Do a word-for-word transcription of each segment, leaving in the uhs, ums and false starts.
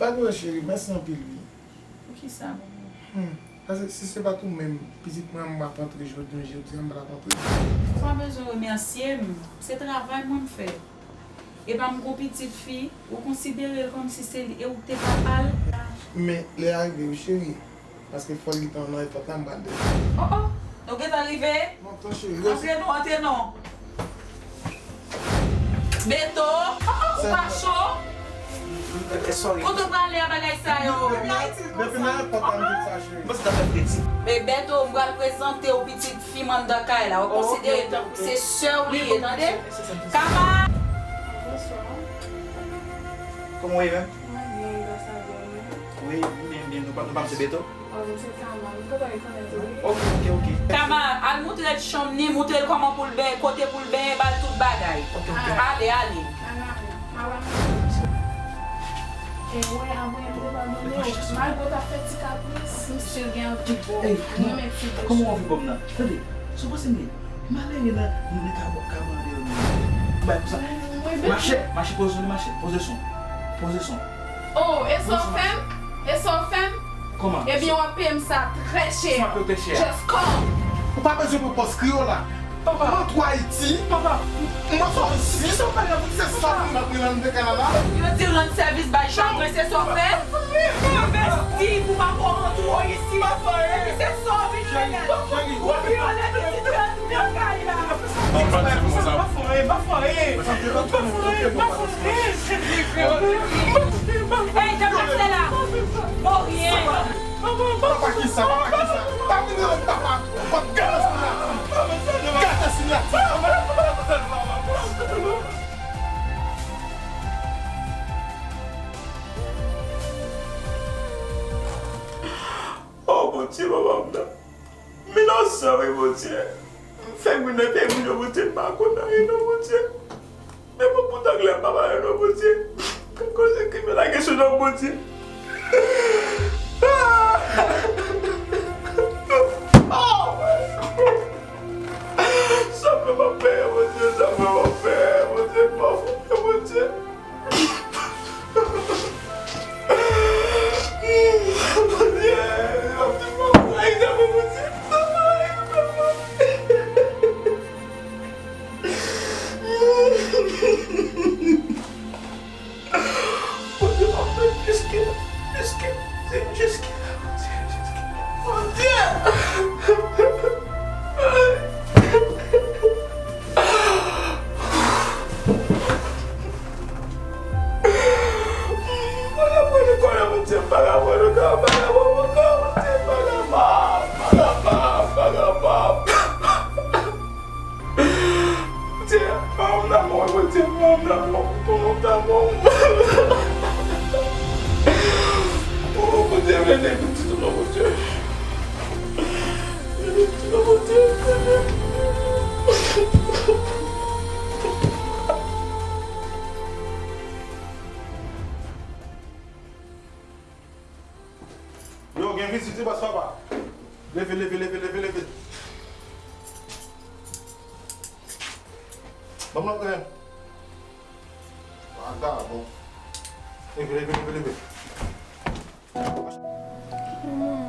Pa gen anyen, cheri, mèsi anpil, wi. Poukisa, bebe? Hmm. Paske si se pa t ou menm, pitit mwen an, m p ap antre jodi, jodi a, m pa t ap antre. Ou pa bezwen remèsye m. Se travay mwen m fè. Epa m gon pitit fi, ou konsidere l kòmsi se li, e ou te papa l. Men, lè a rive, wi, cheri. Paske fò l gentan nan epòt la, m pral desann. Oh, oh! Nou gentan rive? Non, tan cheri. Antre non, antre non. Beto, oh, oh, ou pa cho? Kote w prale a bagay sa yo? Depi nan epòt la, m di sa, cheri. Men Beto, m pral prezante w pitit fi m anndan kay la. Ou konsidere l tankou se sè w li ye, tande? Kama! Bonswa. Kòman w ye menm? Mwen byen, gras a Dye, ou menm? Wi, m byen, m byen. Nou pa, nou pa m se Beto? Oh, m se Kama. M kontan rekonèt ou, wi. Ok, ok, ok. Kama, al moutre l chanm ni, moutre l kòman pou l benyen, kote pou l benyen, ba l tout bagay. Ok, ok. Ale, ale. Ann ale. M ap ale. E wè, apre m te padone w. Malgre w t ap fè ti kapris, m still gen anvi ba w. Mwen menm fi de. Kòman w anvi ba m nan? Tande, sa w panse m ye? Malere nan, nan kab-, kabann deyò nan. Bay pou sa. Mache, mache, poze son, mache, poze son. Poze son. Oh, e sa w fè m? E sa w fè m? Kòman? Ebyen, w ap peye m sa trè chè. Sa w ap peye trè chè. Just come. Ou pa bezwen pran pòz kriyo la. Papa. Mwen tou Ayiti. Papa. Mwen sòti. Sa w pale la, se sa pou m ap rele anndan kay la. Yo di rann sèvis bay chagren, se sa w fè? Envesti pou pa fè w rantre isi. Epi se sa w vin fè. Ou vyole pitit mwen anndan kay la. Pa fè sa. Pa fè anyen, pa fè anyen. Pa fè anyen, pa fè anyen. Ey, deplase la. Moryen. Papa, kisa? Papa, kisa? Pa vin nan papa. W ap gate siyati. Gate siyati. Oh, Bondye, papa m nan. M inosan, wi, Bondye. M fè moun nan fè moun yo, Bondye, m pa konn anyen, non, Bondye. Men pou bout anglè m pa pale non, Bondye. Koze krimen lage sou non, Bondye. Ah! Oh, my God. Sa m fè m ap peye, Bondye, sa m fè m ap peye, Bondye, m pa fè, Bondye. Bondye, m ap di m pa fè, Bondye. Bondye, m ap fè jiske, jiske, jiske, jiske, Bondye. Bondye, m pa ka pran nou ankò, m pa ka pran nou ankò, Bondye, m pa kapab, m pa kapab, m pa kapab. Bondye, manman m nan mò, Bondye, manman m nan mò, manman m nan mò. Oh, Bondye, rele pitit ou non, Bondye. Rele pitit ou, Bondye, rele. Yo, gen vizit wi, bòs papa. Leve, leve, leve, leve, leve. Ban m nan grenn. Vagabon. Leve, leve, leve, leve. Manman,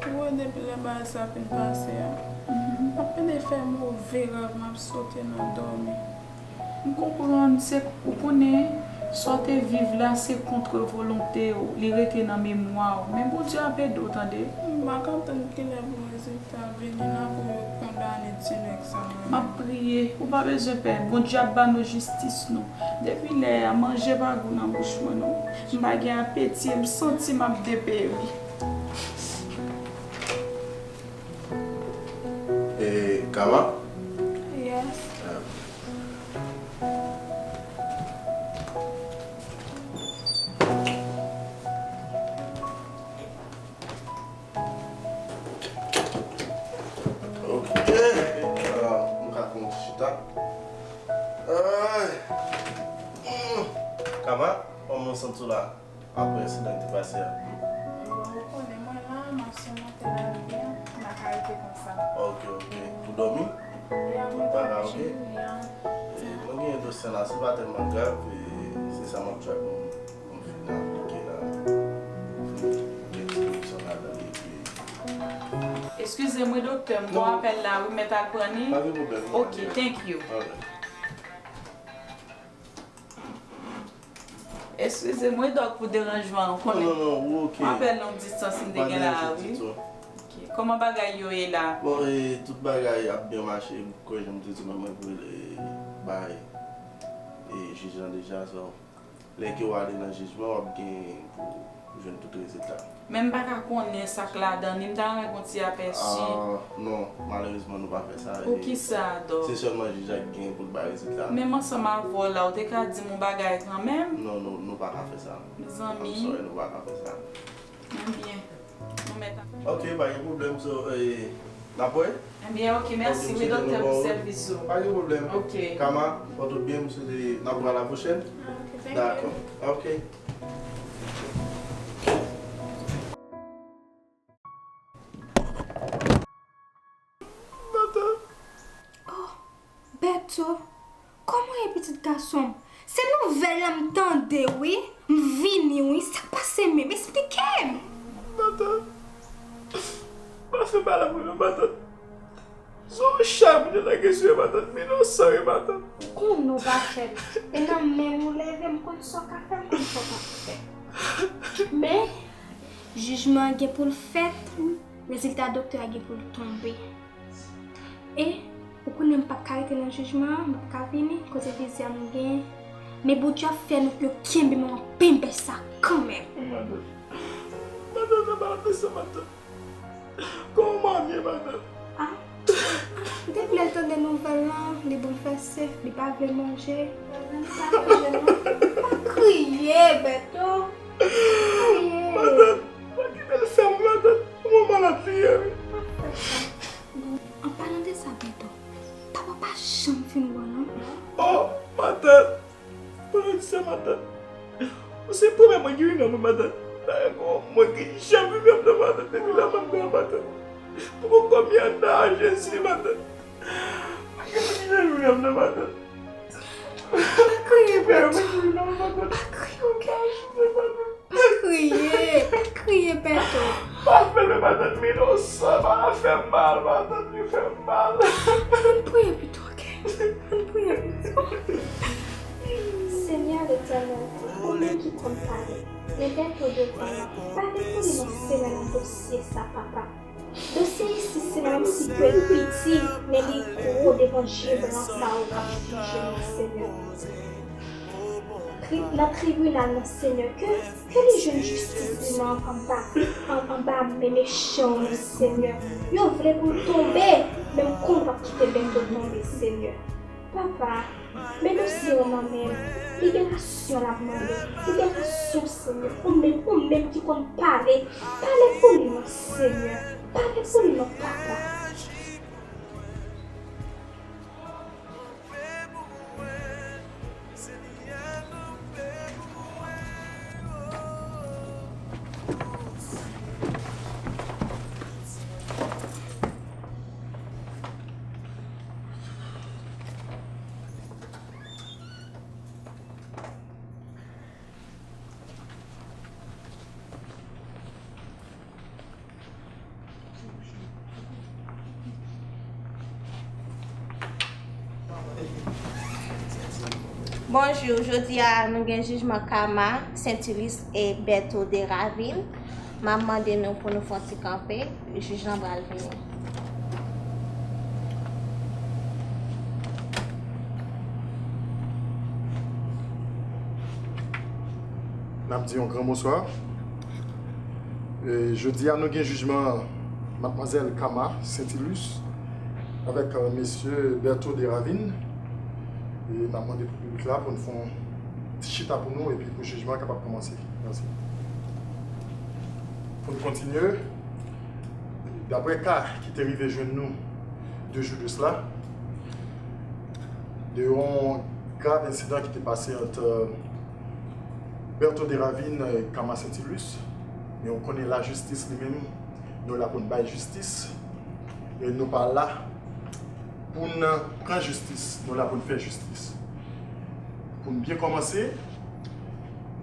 ou wè depi lè bagay sa fin pase a, m ap plede fè move rèv, m ap sote nan dòmi. M konprann, se, ou konnen, sa w te viv la, se kont volonte w, li rete nan memwa w. Men Bondye ap ede w, tande. M pa ka tann kilè pou rezilta vini la pou yo kondane ti nèg sa. M ap priye, ou pa bezwen pè, Bondye ap ba nou jistis nou. Depi lè a, manje pa gou nan bouch mwen non. M pa gen apeti e m santi m ap deperi. E, Kama? Yes. Ah. Ok. Ah, nou ka fè yon ti chita. Ay. Hmm. Kama, kòman w santi w la? Apre ensidan ki te pase a. Bon, ou konnen mwen la, m ap sèmante lavi a, m pa ka rete konsa. Ok, ok. Pou dòmi? Ya, tout bagay ok? Ya. E, mwen gen dosye la, se pa tèlman grav, e, se sa m ap try pou m, pou m fin aplike la. Eskize m wi, doktè, m gon apèl la wi, m mèt al pran li. Pa gen pwoblèm. Ok, thank you. Eskize m wi, dòk, pou deranjman an. Ou konnen, non, non, ou ok. Yon apèl long distans m te gen la a wi. Ok. Kòman bagay yo ye la? Bon, e, tout bagay ap byen mache, kwè jan m te di w, mwen voye bay, e, jij lan deja, so, lè ke w ale nan jijman, w ap gen pou jwenn tout rezilta. Men m pa ka konnen sa k ladan li, m ta renmen gon ti apèsi. Ah, non, malerezman, nou pa fè sa. Poukisa, dòk? Se sèlman jij la ki gen pou l bay rezilta. Men m ansanm avè w la, ou te ka di m yon bagay kanmenm. Non, non, nou pa ka fè sa. Mezanmi. I'm sorry, nou pa ka fè sa. Ebyen, nou mèt. Ok, pa gen pwoblèm, so, eh, n ap wè? Ebyen, ok, mèsi wi, doktè, pou sèvis ou. Pa gen pwoblèm. Ok. Kama, fò tout byen, m swete n ap wè a la pwochèn. Ah, ok, thank you. Dakò. Ok. Matant. Oh, Bèto, kòman w ye, pitit gason m? Se nouvèl la m tande wi. M vini wi. Sa k pase menm? Esplike m. Matant. Pa fè mal avè m non, matant. Se yon chay pou te lage sou yo, matant. M inosan wi, matant. M konnen w pa fè l. E nan men m ou leve, m konn sa w ka fè, m konn sa w pa fè. Men, jijman an gen pou l fèt. Rezilta doktè a gen pou l tonbe. E, ou konnen m p ap ka rete nan jijman an, m p ap ka vini, kote viza m gen. Men Bondye ap fè nou yo kenbe m an penben sa kanmenm. Matant, matant, sa pa ap fè sa, matant. Kòman manmi an, matant? Ah, depi lè l tande nouvèl lan, li boulvèse, li pa vle manje. Li pa manje non. Pa kriye, Bèto. Pa kriye. Matant, pa kite l fè m, matant. Kòman malad li ye, wi? Pa fè sa. An palan de sa, Bèto, papa pa janm fin wè w non. Oh, matant! Palan de sa, matant. Ou se premye moun ki vini wè mwen, matant. Pa gen mwen ki janm vini wè m non, matant, depi lè m ap wè w, matant. Poko kòm y a nan Jezi, matant. Pa gen moun ki janm vini wè m non, matant. Pa kriye, Bèto. Pa kriye, ok? Pa kriye, pa kriye, Bèto. Pa fè l, matant, m inosan, pa fè m mal, matant, li fè m mal. Ann priye pito, ok? Ann priye pito. Senyè Letènèl, ou menm ki konn pale, men Bèto devan w, pale pou li non, Senyè, nan dosye sa, papa. Dosye isit se menm si ke l piti, men li gwo devan je blan sa yo k ap jije nou, Senyè. Tri-, nan tribinal nan, Senyè, ke, ke li jwenn jistis li nan anba, an, anba men mechan yo, Senyè. Yo vle pou l tonbe, men m konnen w p ap kite Bèto tonbe, Senyè. Papa, men dosye yo nan men w. Liberasyon l ap mande. Liberasyon, Senyè. Ou menm, ou menm ki konn pale. Pale pou li non, Senyè. Pale pou li non, Papa. Bonjou, jodi a nou gen jijman Kama, Saintilus e Bertho Desravines. M ap mande nou pou nou fè yon ti kanpe, jij lan pral vini. N ap di yon gran bonswa. E, jodi a, nou gen jijman madmwazèl Kama Saintilus avèk, e, mesye Bertho Desravines. E n ap mande pou piblik la pou n fè yon ti chita pou nou epi pou jijman an kapab kòmanse. Mèsi. Pou n kontinye, daprè ka ki te rive jwenn nou de jou de sela, de yon grav ensidan ki te pase ant, e, Bertho Desravines e Kama Saintilus. Men w konnen lajistis li menm, nou la pou n bay jistis. E nou pa la pou n pran jistis, nou la pou n fè jistis. Pou n byen kòmanse,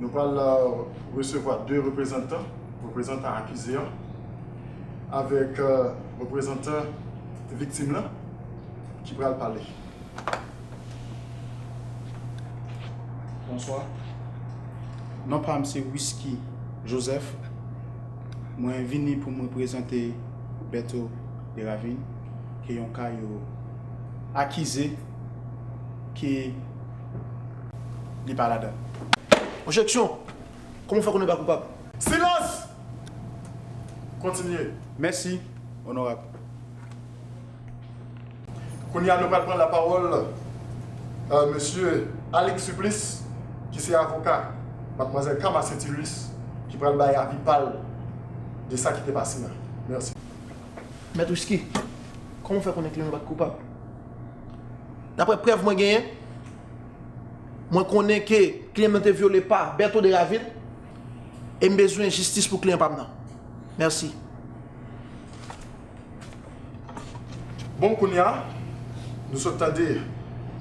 nou pral, e, resevwa de reprezantan, reprezantan akize an, avèk, e, Reprezantan viktim lan ki pral pale. Bonswa. Non pa m se Whisky Joseph. Mwen vini pou m reprezante Bertho Desravines, ke yon ka yo akize ke li pa ladan. Objeksyon! Kòman w fè konnen w pa koupab? Silans! Kontinye. Mèsi, onorab. Kounye a, nou pral pran lapawòl, euh, mesye Alix Supplice, ki se avoka madmwazèl Kama Saintilus, ki pral bay avi pa l de sa ki te pase a. Mèsi. Mèt Whisky, kòman w fè konnen kliyan w pa t koupab? Daprè prèv mwen genyen, mwen konnen ke kliyan m nan te vyole pa Bertho Desravines, e m bezwen jistis pou kliyan pa m nan. Mèsi. Bon, kounye a, nou sot tande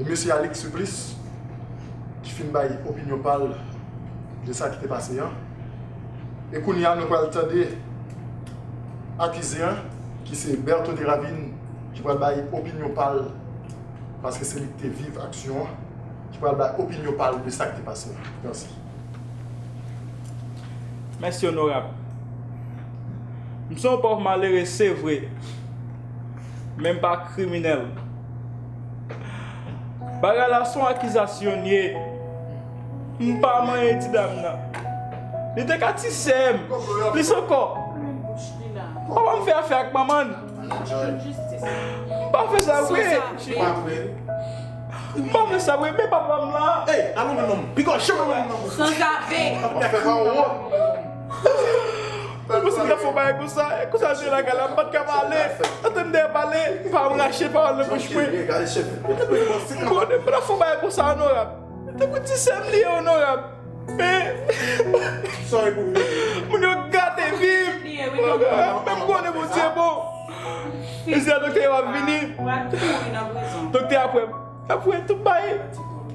mesye Alix Supplice ki fin bay opinyon pa l de sa ki te pase an. E kounye a, nou pral tande akize an, ki se Bertho Desravines, ki pral bay opinyon pa l, paske se li ki te viv aksyon an, ki pral bay opinyon pa l de sa ki te pase an. Mèsi. Mèsi, onorab. M se yon pòv malere, se vre, men m pa kriminèl. Bagay la se yon akizasyon l ye. M pa manyen ti dam nan. Li te ka ti sè m. Plis ankò, papa m fè afè ak manman l. M pa fè sa vre. M pa fè sa vre, men papa m la. Ey, alon men nonm. Piga w janm nan moun nan bouch. Sanzave. Mwen se ta fè bagay konsa, e konsa l te lakay la, m pa t ka pale. Antann dèyè pale, pa m rache pawòl nan bouch mwen. M pa t fè bagay konsa, onorab. Tankou ti sè m li ye, onorab. Men, moun yo gate vi m. Men m konnen Bondye bon. E se doktè yo ap vini. Doktè apre m. Apre tout bay,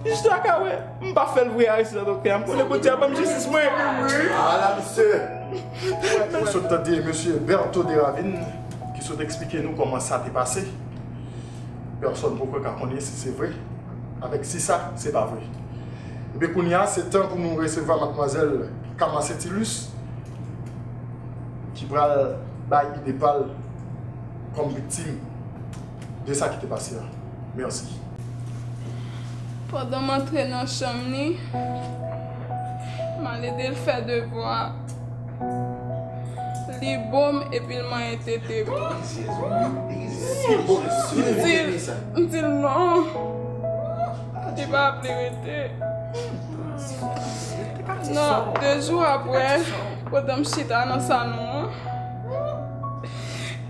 jis la ka wè. M pa fè l vre a, resi la doktè a. M konnen Bondye ap ban m jistis mwen. Ala misye. Nou sot tande mesye Bertho Desravines ki sot eksplike nou kòman sa te pase. Pèsòn poko ka konnen si se vre. Avèk si sa, se pa vre. Ebyen, kounye a, se tan pou nou resevwa madmwazèl Kama Saintilus, ki pral bay ide pa l kòm viktim de sa ki te pase a. Mèsi. Pandan m antre nan chanm li, m al ede l fè devwa. Li bo m epi l manyen tete m. M di l, m di l non. Li pa vle rete. Non, de jou apre, pandan m chita nan salon an,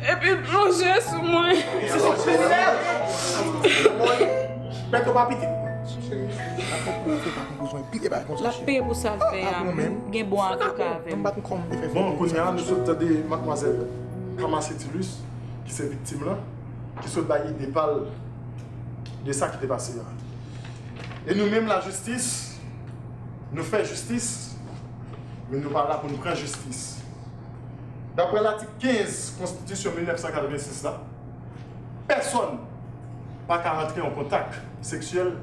epi l plonje sou mwen. Pèt ou pa pitit. L ap peye pou sa l fè a. M gen bon avoka avè m. Bon, kounye a, nou sot tande madmwazèl Kama Saintilus, ki se viktim lan, ki sot bay ide pa l de sa ki te pase a. E nou menm lajistis, nou fè jistis, men nou pa la pou n pran jisistis. Daprè latik kenz Konstitisyon mil nèf san katrevensis la, pèsòn pa ka rantre an kontak seksyèl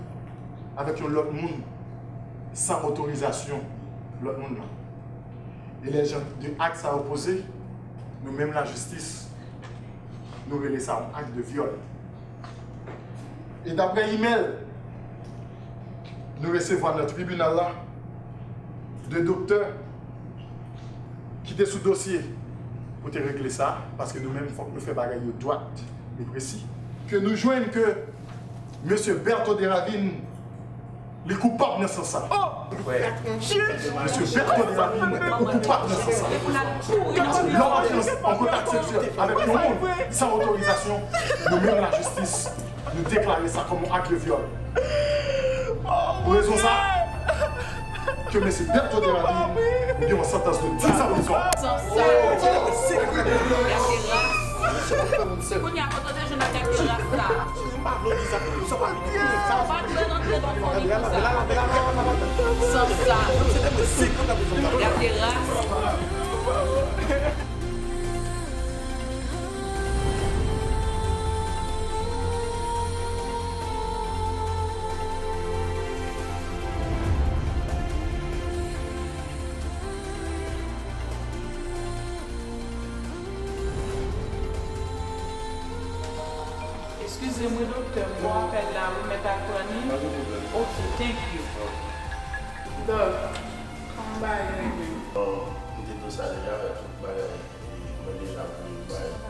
avèk yon lòt moun san otorizasyon lòt moun nan. E lè jan de ak sa yo poze, nou menm lajistis, nou rele sa yon ak de vyòl. E daprè imèl nou resevwa nan tribinal la, de doktè ki te sou dosye pou te regle sa, paske nou menm fòk nou fè bagay yo dwat e presi, ke nou jwenn ke mesye Bertho Desravines, li koupab nan sans sa. Mesye Bertho Desravines, ou koupab nan sans sa. Lè w ap nan kontak seksyèl avèk yon moun san otorizasyon, nou menm lajistis, nou deklare sa kòm yon ak de vyòl. Pou rezon sa, ke mesye Bertho Desravines gen yon santans de dis an prizon. Sans sa. Kounye a, kote w te jwenn ak ak de ras sa? Sa pa dwe rantre nan fanmi konsa. Sans sa. Gade ras. Eskize m wi doktè, m gon apèl la wi, m mèt al pran li. Pa gen pwoblèm. Ok, thank you. Dòk, kòman bagay yo ye menm? Bon, m te di w sa deja, tout bagay, e, mwen deja voye yo bay.